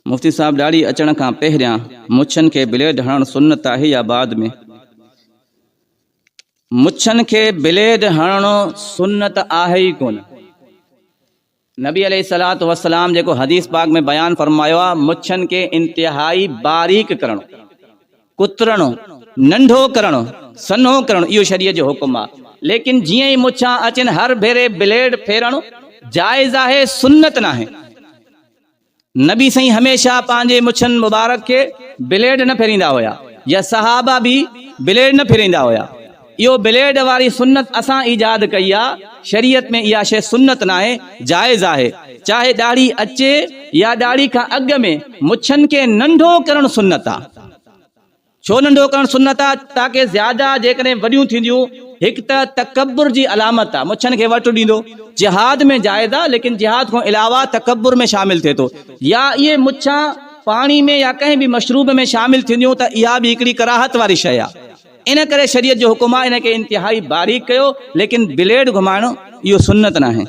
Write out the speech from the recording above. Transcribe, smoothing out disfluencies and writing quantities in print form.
مفتي صاحب ڏاڙهي اچڻ کان پهريان مڇن کي بليڊ هڻڻ سنت آهي يا بعد ۾؟ مڇن کي بليڊ هڻڻ سنت آهي ئي ڪونه. نبي عليه الصلوة والسلام جيڪو حديث پاڪ ۾ بيان فرمايو آهي مڇن کي انتهائي باريڪ ڪرڻ، ڪترڻ، ننڍو ڪرڻ، سنهو ڪرڻ اهو شريعت جو حڪم آهي ليڪن جيئن ئي مڇان اچن هر ڀيري بليڊ ڦيرڻ جائز آهي سنت ناهي. نبي سائين هميشه پنهنجي مڇن مبارڪ کي بليڊ نه ڦيريندا هيا يا صحابه به بليڊ نه ڦيريندا هيا. اهو بليڊ واري سنت اسان ايجاد ڪئي آ، شريعت ۾ اها شيء سنت ناهي، جائز آهي. چاهي ڏاڙهي اچي يا ڏاڙهي کان اڳ ۾ مڇن کي ننڍو ڪرڻ سنت آ. ڇو ننڍو ڪرڻ سنت آ؟ تاڪه زياده جيڪڏهن وڏيون ٿينديون، هڪ ته تڪبر جي علامت آ، مڇن کي وٽ ڏيندو، جهاد ۾ جائز آ، ليڪن جهاد کان علاوه تڪبر ۾ شامل ٿئي ٿو، يا اهي مڇان پاڻي ۾ يا ڪنهن به مشروب ۾ شامل ٿينديون ته اها به هڪڙي ڪراهت واري شيء آ. ان ڪري شريعت جو حڪم آ ان کي انتهائي باريڪ ڪيو، ليڪن بليڊ گهمائڻ اهو سنت ناهي.